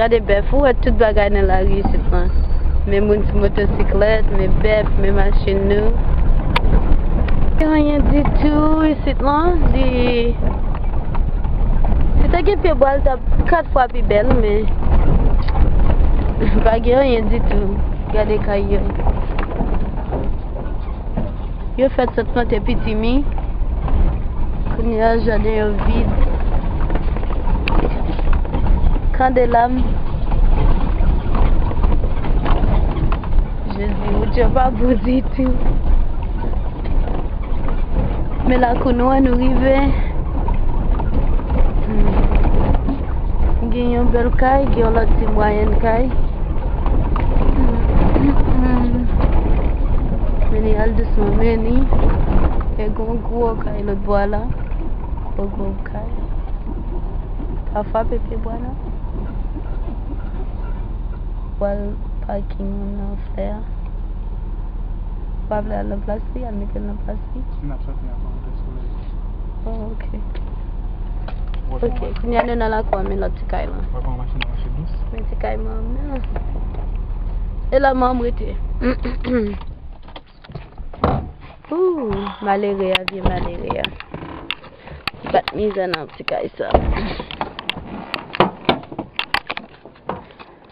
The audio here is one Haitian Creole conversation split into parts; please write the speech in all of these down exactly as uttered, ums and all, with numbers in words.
Gade bèf, ou wè tout bagay nan lari isit lan. Men moun sou motosiklèt, men bèf, men machin nou. Gen anyen ditou isit lan, li, si te gen pyebwa, l t ap kat fwa pi bèl, men pa gen anyen ditou. Gade kay yo. Yo fèt sot plante pitimi. Kounye a, jaden yo vid. Kandela m. Jezi, wout yo pa bon ditou. Men lakou nou an, nou rive. Hmm. Gen yon bèl kay, gen yon lòt ti mwayèn kay. Hmm. Men li al dousman, men li. E gon gwo kay lòt bò a la. Gwo, gwo kay. Pa frape pyebwa non. Pral paking nan flè a. Pa vle al nan plas li, al mete l nan plas li. Si n ap sòti, n ap rankontre solèy. Oh, ok. Ok, kounye a nou nan lakou a, men lòt ti kay lan. W ap pran machin nan mache dous. Men ti kay manm nan. E la manm rete. Ooh, malere a, vye malere a. Bat mizè nan ti kay sa.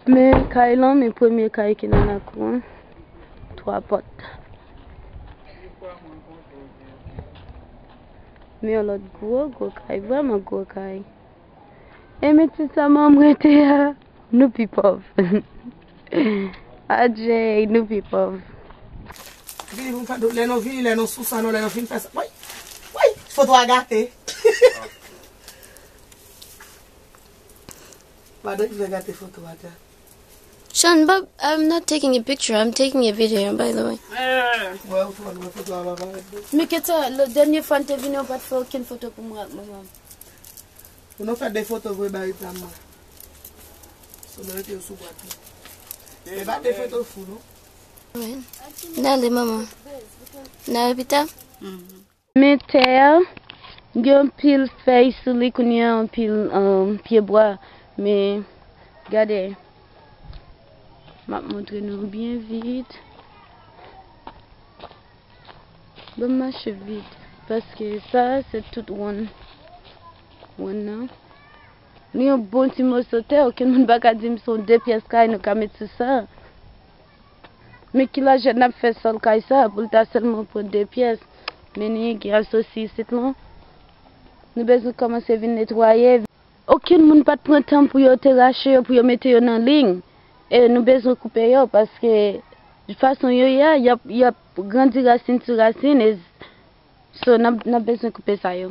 Men kay lan, men premye kay ki nan lakou an. Twa pòt. Men yon lòt gwo, gwo kay, vrèman gwo kay. E men ti sa manm rete a, nou pi pòv. Adjèy, nou pi pòv. Vini pou m fè, lè nou vini, lè nou sou sa, nou, lè nou fin fè sa. Woy! Woy! Foto a gate. Madan ki fè gate foto a, tia. Sean, Bob, I'm not taking a picture. I'm taking a video, by the way. Wè, ou fò, wè, foto a pa parèt, non. Men kèt sa, lè dènye fwa n te vini, ou pa t fè okenn foto pou mwen ak manman m. Pou nou fè de foto vre ba Rita mwen. Sou nou rete yo sou bwat li. E pa de foto fou, non. Wi. N ale, manman. N a lopital? Mhm. Men tè a, gen anpil fèy sou li kounye a, anpil, um, pyebwa. Men, gade, m ap montre nou byen vit. Ban m mache vit, paske sa, se tout wonn, wonn nan. Li yon bon ti moso tè, okenn moun pa ka di m se yon de pyès kay nou ka met sou sa. Men ki lajè n ap fè sòl kay sa pou l ta sèlman pran de pyès? Men ni gen asosi isit lan. Nou bezwen kòmanse vin netwaye. Okenn moun pa t pran tan pou yo te rache yo, pou yo mete yo nan liy. E nou bezwen koupe yo, paske fason yo ye a, y ap, y ap grandi rasin sou rasin. E so, n ap, n ap bezwen koupe sa yo.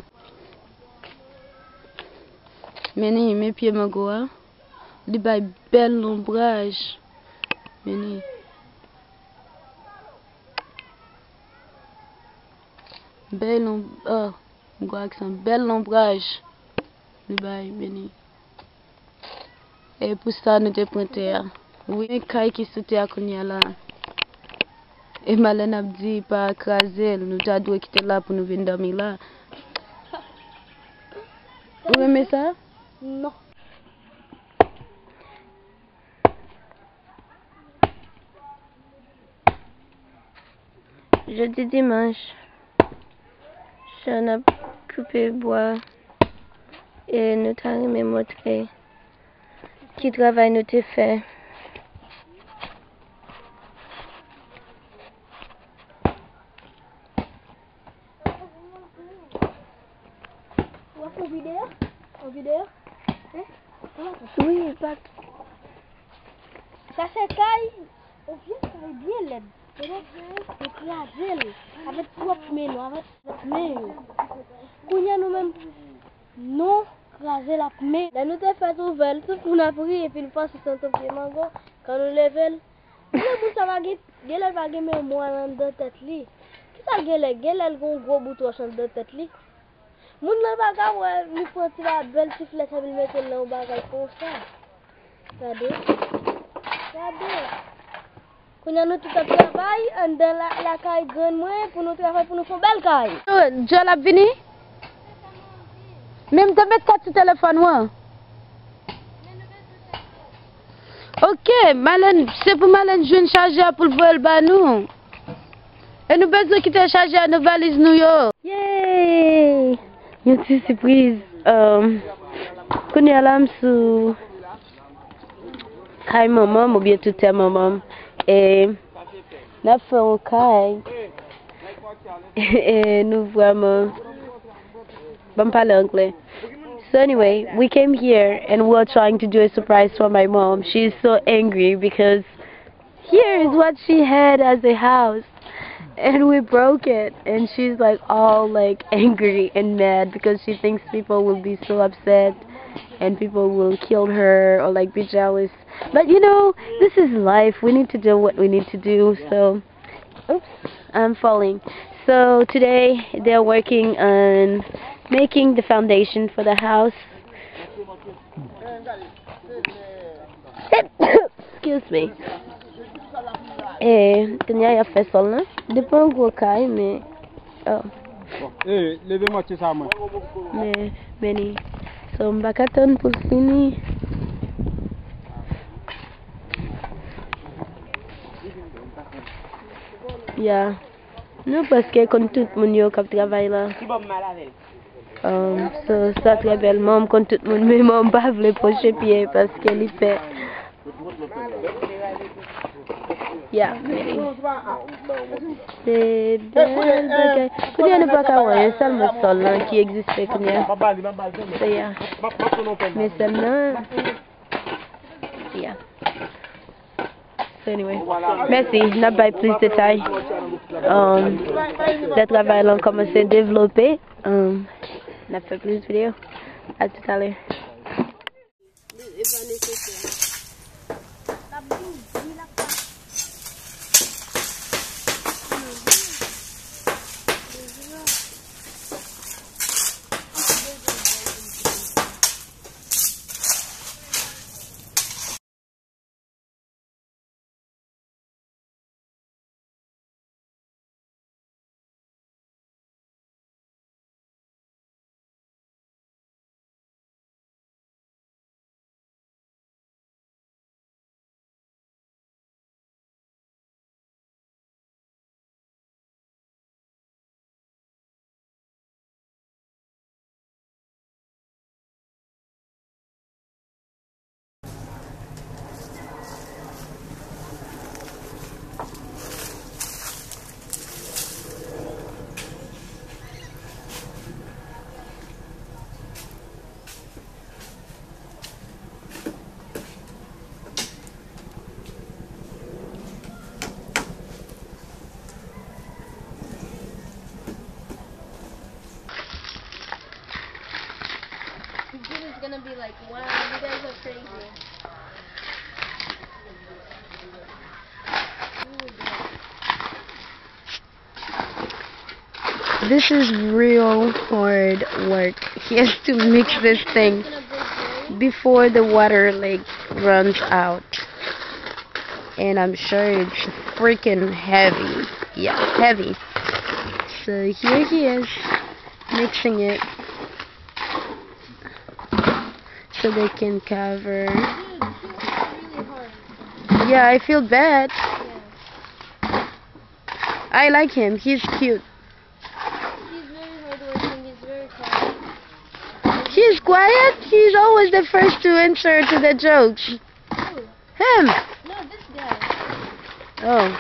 Men ni, men pye mango a. Li bay bèl lonbraj. Men ni. Bèl lon-, oh, m gwo aksan. Bèl lonbraj. Li bay, men ni. E pou sa nou te pran tè a. Wi, men kay ki sou tè a kounye a la. E malè n ap di pa kraze l, nou ta dwe kite l la pou nou vin dòmi la. Ou renmen sa? Non. Jodi dimanch, Sean ap koupe bwa e nou ta renmen montre ki travay nou te fè. W ap fè yon videyo? Yon videyo? Hein? Wi, pa. Sa se kay, yon vye kay byen lèd. Yo kraze l avèk pwòp men nou, avèk pwòp men yo. Kounye a nou menm, nou kraze l ak men. Lè nou te fèk ouvè l, tout moun ap ri epi l panse se yon tonpye mango. Kan nou leve l, Genlè moun sa pa gen, genlè l pa gen memwa anndan tèt li. Kisa genlè? Genlè l gen yon gwo bout wòch anndan tèt li. Moun nan pa ka wè li pran ti la bèl ti flèch epi l mete l nan yon bagay konsa. Gade. Gade. Kounye a nou tout ap travay anndan la, lakay grann mwen pou nou travay pou nou fè yon bèl kay. Djòl ap vini? Men m te met kat sou telefòn mwen. Ok, Malèn, se pou Malèn jwenn chaje a pou l voye l ba nou. E nou bezwen kite chaje a nan valiz nou yo. Yay! Yon ti sipriz. Um, kounye a la, m sou kay manman m oubyen tou tè manman m. E n ap fè yon kay. E nou vrèman, ban m pale anglè. So anyway, we came here and we were trying to do a surprise for my mom. She is so angry because here is what she had as a house. And we broke it. And she's like all like angry and mad because she thinks people will be so upset and people will kill her or like be jealous. But you know, this is life. We need to do what we need to do. So, oops, I'm falling. So today they're working on making the foundation for the house. Excuse me. E, kounye a y ap fè sòl lan. Depi yon gwo kay, men, oh. Bon, e, leve mantye sa mwen. Men, men ni. So, m pa ka tann pou l fini. Ya. Nou prèske konn tout moun yo k ap travay la. Um, so, sa trè bèl. Manman m konn tout moun, men manman m pa vle pwoche pye paske li pè. Ya, men se bèl bagay. Kounye a nou pa ka wè anyen, sèlman sòl lan ki egziste kounye a. So, ya. Men sèlman, ya. So anyway, mèsi. N ap bay plis detay, um, lè travay lan kòmanse devlope. Um, n ap fè plis videyo. A toutalè. Judah's gonna be like, "Wow, you guys are crazy." This is real hard work. He has to mix this thing before the water, like, runs out. And I'm sure it's freaking heavy. Yeah, heavy. So here he is, mixing it so they can cover. Yeah, I feel bad. I like him. He's cute. He's very hardworking. He's very quiet. He's quiet. He's always the first to answer to the jokes. Who? Him. No, this guy. Oh.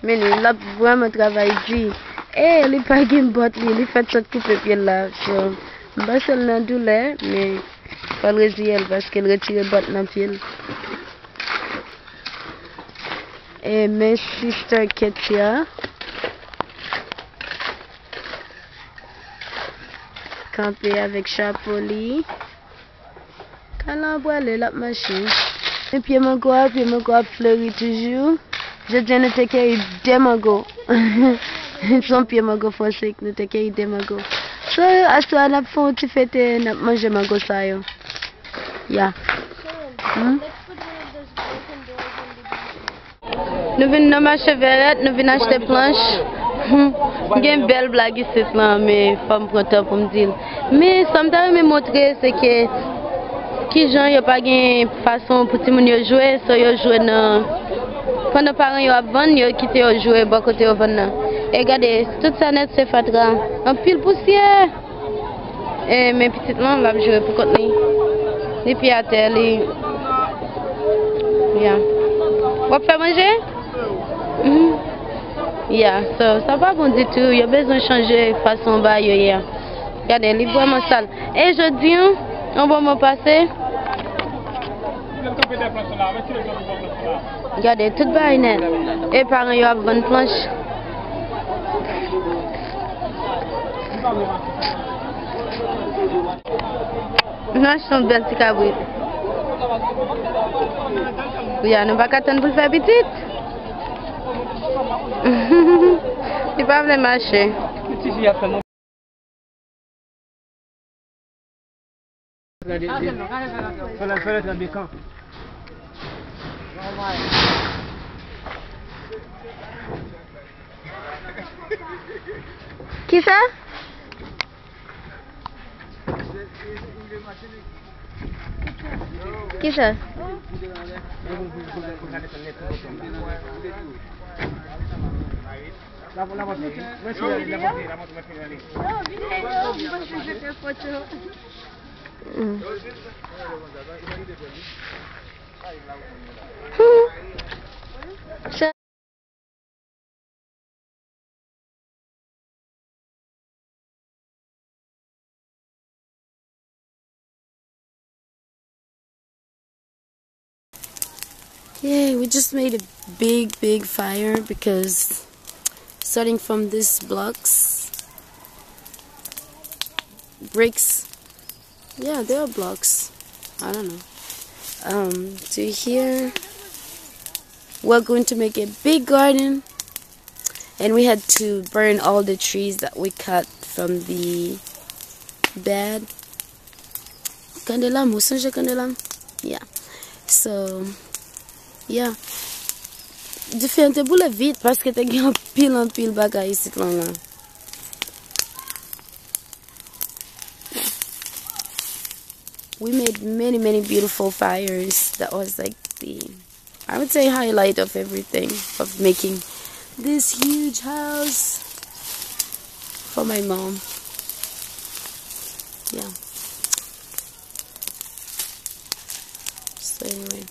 Men li, l ap vrèman travay di. E, li pa gen bòt li, li fèk sot koupe pye l la. So, m panse l nan doulè, men fò l reziye l paske l retire bòt nan pye l. E men Sister Ketia kanpe avèk chapo li. Kay lan an prale, l ap mache. Men pye mango a, pye mango a ap fleri toujou. Jodi a nou te keyi de mango. Se yon pye mango fòse, nou te keyi de mango. So, aswè a n ap fè yon ti fete, n ap manje mango sa yo. Ya. Hmm? Nou vin nan mache Vèrèt, nou vin achte planch. Hmm. M gen bèl blag isit lan, men fò m pran tan pou m di l. Men sa m ta renmen montre, se ke kijan yo pa gen fason pou timoun yo jwe, so yo jwe nan, pandan paran yo ap vann, yo kite yo jwe bò kote yo vann nan. E gade, tout sa nèt se fatra. Anpil pousyè. E, men pitit lan, l ap jwe pou kont li. Li pi atè, li. Ya. W ap fè manje? Mhm. Ya, so, sa pa bon ditou. Yo bezwen chanje fason bagay yo ye a. Gade, li vrèman sal. E jodi an, yon bon moman pase. Gade, tout bagay nèt. E paran yo ap vann planch. Nou achte yon bèl ti kabrit. Ya, nou pa ka tann pou l fè pitit. Li pa vle mache. Kisa? Kisa? Mm. Yay, we just made a big, big fire because starting from these blocks, bricks, yeah, they are blocks. I don't know. Um, to here, we're going to make a big garden. And we had to burn all the trees that we cut from the bed. Kandelam, ou sonje kandelam? Yeah. So, yeah. Dife an te boule vit paske te gen anpil, anpil bagay isit lan, lan. We made many, many beautiful fires. That was like the, I would say, highlight of everything, of making this huge house for my mom. Yeah. So anyway.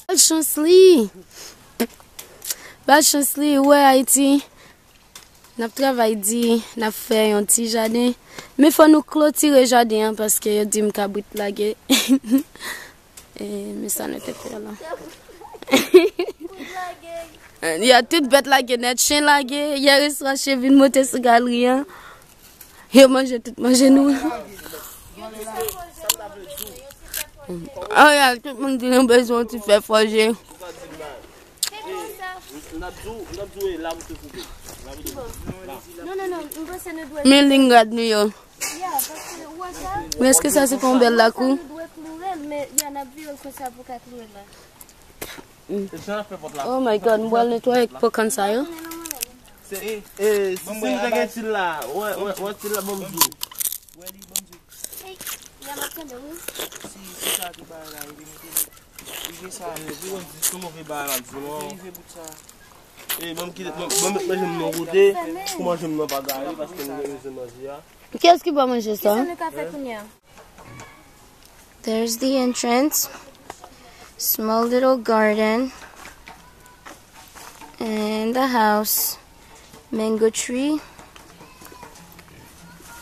Bal chans li. Bal chans li, wè Ayiti. N ap travay di, n ap fè yon ti jaden. Men fò nou klotire jaden an paske yo di m kabrit lage. E, men sa nou te fè la. Ya, tout bèt lage nèt, chen lage. Yè reswa chen vin monte sou galri an. Yo manje tout manje nou. Oh ya, tout moun di nou bezwen yon ti fè fòje. N ap di w, n ap di w e la m te koupe. Non, non, non, m panse nou dwe. Men lingad nou yo. Ya, paske ou wè sa? Men èske sa se pa yon bèl lakou? Nou dwe kloure l, men ya, n ap vire l konsa pou ka kloure l la. Mm. Oh my God, m pral netwaye ak pòkan sa yo. Se, e, e, si, si m te gen til la, wè, wè, wè til la, ban m di w. Hey, ya, m ap tande, wi. Si, si sa te bay la, e, Rive sa. E, pi bon, di sou move bagay la, di non. Rive bout sa. E, ban m kite, ban, ban m met manje m nan kote, pou manje m nan pa gaye, paske m gen bezwen manje a. Kiyès ki ba manje sa? Kisa nou ka fè kounye a? There's the entrance. Small little garden. And the house. Mango tree.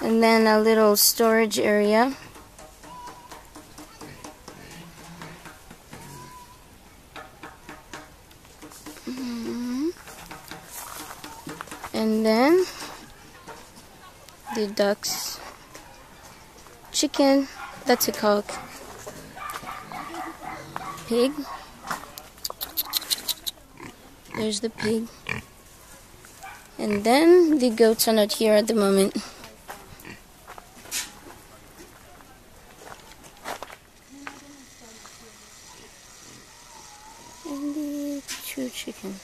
And then a little storage area. Mhm. And then the ducks, chicken, that's a cock, pig. There's the pig. And then the goats are not here at the moment. And the two chickens.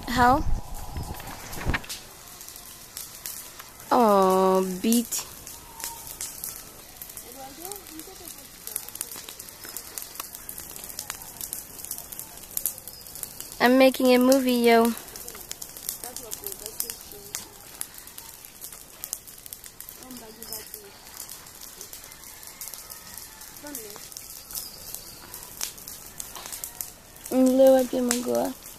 How? Oh, beat. I'm making a movie, yo. M vle wè pye mango a.